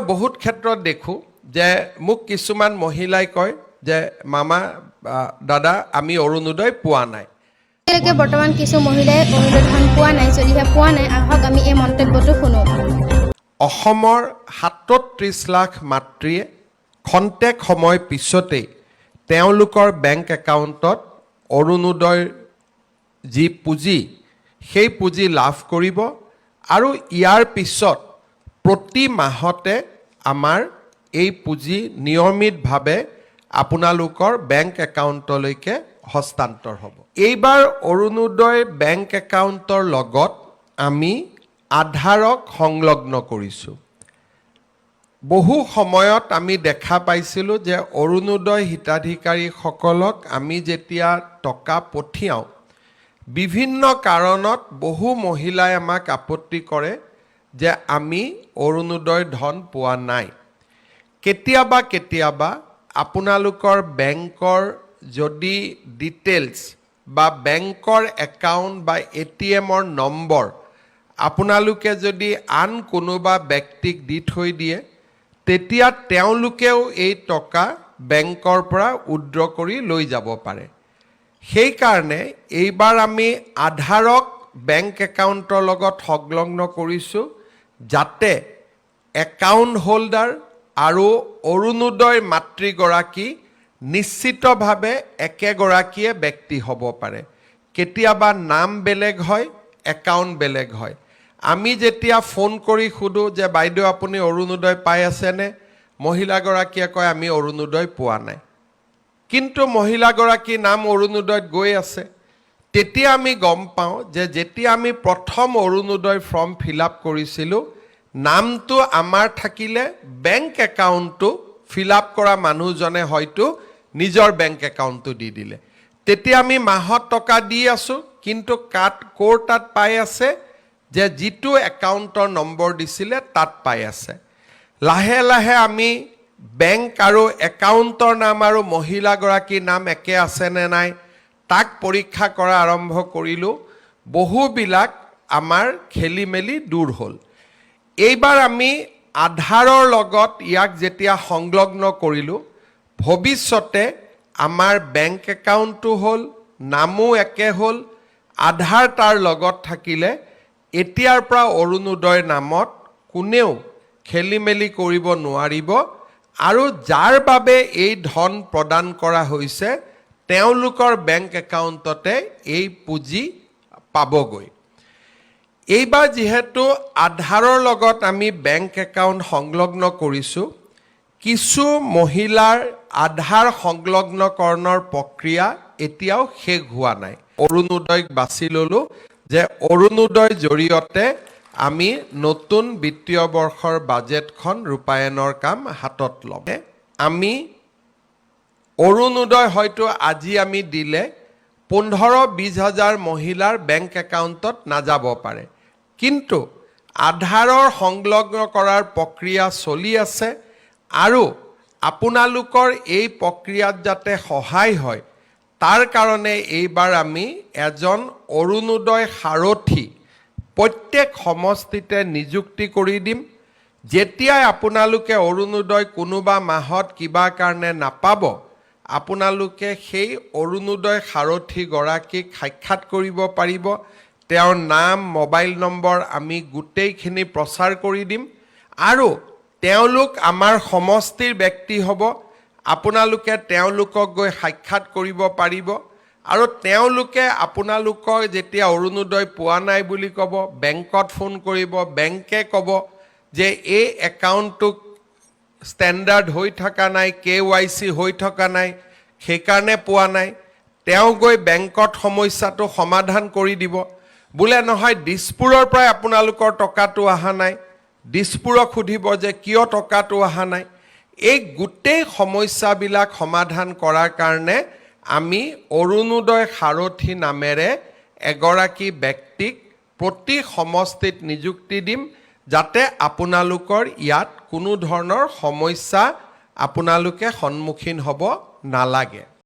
বহুত ক্ষেত্ৰত দেখোঁ যে মোক কিছুমান মহিলাই কয় যে মামা, দাদা, আমি অৰুণোদয় পোৱা নাই। এতিয়ালৈকে বৰ্তমান কিছু মহিলাই অৰুণোদয় ধন পোৱা নাই। যদিহে পোৱা নাই, আহক আমি এই মন্তব্যটো শুনো। অসমৰ 37 লাখ মাতৃয়ে খন্তেক সময় পিছতেই তেওঁলোকৰ বেংক একাউণ্টত অৰুণোদয়ৰ যি পুঁজি, সেই পুঁজি লাভ কৰিব আৰু ইয়াৰ পিছত প্ৰতি মাহতে আমাৰ এই পুঁজি নিয়মিতভাৱে আপোনালোকৰ বেংক একাউণ্টলৈকে হস্তান্তৰ হ'ব। এইবাৰ অৰুণোদয় বেংক একাউণ্টৰ লগত আমি আধাৰক সংলগ্ন কৰিছোঁ। বহু সময়ত আমি দেখা পাইছিলোঁ যে অৰুণোদয় হিতাধিকাৰীসকলক আমি যেতিয়া টকা পঠিয়াওঁ, বিভিন্ন কাৰণত বহু মহিলাই আমাক আপত্তি কৰে যে আমি অৰুণোদয় ধন পোৱা নাই। কেতিয়াবা কেতিয়াবা আপোনালোকৰ বেংকৰ যদি ডিটেইলছ বা বেংকৰ একাউণ্ট বা এটিএমৰ নম্বৰ আপোনালোকে যদি আন কোনোবা ব্যক্তিক দি থৈ দিয়ে, তেতিয়া তেওঁলোকেও এই টকা বেংকৰ পৰা উইড্ৰ কৰি লৈ যাব পাৰে। সেইকাৰণে এইবাৰ আমি আধাৰক বেংক একাউণ্টৰ লগত সংলগ্ন কৰিছোঁ, যাতে একাউণ্ট হোল্ডাৰ আৰু অৰুণোদয় মাতৃগৰাকী নিশ্চিতভাৱে একেগৰাকীয়ে ব্যক্তি হ'ব পাৰে। কেতিয়াবা নাম বেলেগ হয়, একাউণ্ট বেলেগ হয়। আমি যেতিয়া ফোন কৰি সোধোঁ যে বাইদেউ, আপুনি অৰুণোদয় পাই আছেনে? মহিলাগৰাকীয়ে কয়, আমি অৰুণোদয় পোৱা নাই। কিন্তু মহিলাগৰাকীৰ নাম অৰুণোদয়ত গৈ আছে। তেতিয়া আমি গম পাওঁ যে যেতিয়া আমি প্ৰথম অৰুণোদয় ফৰ্ম ফিল আপ কৰিছিলোঁ, নামটো আমাৰ থাকিলে, বেংক একাউণ্টটো ফিল আপ কৰা মানুহজনে হয়তো নিজৰ বেংক একাউণ্টটো দি দিলে। তেতিয়া আমি মাহত টকা দি আছোঁ, কিন্তু কাত ক'ৰ তাত পাই আছে যে যিটো একাউণ্টৰ নম্বৰ দিছিলে তাত পাই আছে। লাহে লাহে আমি বেংক আৰু একাউণ্টৰ নাম আৰু মহিলাগৰাকীৰ নাম একে আছেনে নাই তাক পৰীক্ষা কৰা আৰম্ভ কৰিলোঁ। বহুবিলাক আমাৰ খেলি মেলি দূৰ হ'ল। এইবাৰ আমি আধাৰৰ লগত ইয়াক যেতিয়া সংলগ্ন কৰিলোঁ, ভৱিষ্যতে আমাৰ বেংক একাউণ্টটো হ'ল, নামো একে হ'ল, আধাৰ তাৰ লগত থাকিলে এতিয়াৰ পৰা অৰুণোদয়ৰ নামত কোনেও খেলি মেলি কৰিব নোৱাৰিব আৰু যাৰ বাবে এই ধন প্ৰদান কৰা হৈছে, তেওঁলোকৰ বেংক একাউণ্টতে এই পুঁজি পাবগৈ। এইবাৰ যিহেতু আধাৰৰ লগত আমি বেংক একাউণ্ট সংলগ্ন কৰিছোঁ, কিছু মহিলাৰ আধাৰ সংলগ্নকৰণৰ প্ৰক্ৰিয়া এতিয়াও শেষ হোৱা নাই। অৰুণোদয়ক বাছি ল'লোঁ যে অৰুণোদয়ৰ জৰিয়তে আমি নতুন বিত্তীয় বৰ্ষৰ বাজেটখন ৰূপায়ণৰ কাম হাতত ল'ম। আমি অৰুণোদয় হয়তো আজি আমি দিলে 15-20 হাজাৰ মহিলাৰ বেংক একাউণ্টত নাযাব পাৰে, কিন্তু আধাৰৰ সংলগ্ন কৰাৰ প্ৰক্ৰিয়া চলি আছে আৰু আপোনালোকৰ এই প্ৰক্ৰিয়াত যাতে সহায় হয়, তাৰ কাৰণে এইবাৰ আমি এজন অৰুণোদয় সাৰথি প্ৰত্যেক সমষ্টিতে নিযুক্তি কৰি দিম। যেতিয়াই আপোনালোকে অৰুণোদয় কোনোবা মাহত কিবা কাৰণে নাপাব, আপোনালোকে সেই অৰুণোদয় সাৰথিগৰাকীক সাক্ষাৎ কৰিব পাৰিব। তেওঁৰ নাম, মোবাইল নম্বৰ আমি গোটেইখিনি প্ৰচাৰ কৰি দিম আৰু তেওঁলোক আমাৰ সমষ্টিৰ ব্যক্তি হ'ব। আপোনালোকে তেওঁলোকক গৈ সাক্ষাৎ কৰিব পাৰিব আৰু তেওঁলোকে আপোনালোকৰ যেতিয়া অৰুণোদয় পোৱা নাই বুলি ক'ব, বেংকত ফোন কৰিব, বেংকে ক'ব যে এই একাউণ্টটোক ষ্টেণ্ডাৰ্ড হৈ থকা নাই, কেৱাইচি হৈ থকা নাই, সেইকাৰণে পোৱা নাই। তেওঁ গৈ বেংকত সমস্যাটো সমাধান কৰি দিব। বোলে নহয়, দিছপুৰৰ পৰাই আপোনালোকৰ টকাটো অহা নাই, দিছপুৰক সুধিব যে কিয় টকাটো অহা নাই। এই গোটেই সমস্যাবিলাক সমাধান কৰাৰ কাৰণে আমি অৰুণোদয় সাৰথি নামেৰে এগৰাকী ব্যক্তিক প্ৰতি সমষ্টিত নিযুক্তি দিম, যাতে আপোনালোকৰ ইয়াত কোনো ধৰণৰ সমস্যা আপোনালোকে সন্মুখীন হ'ব নালাগে।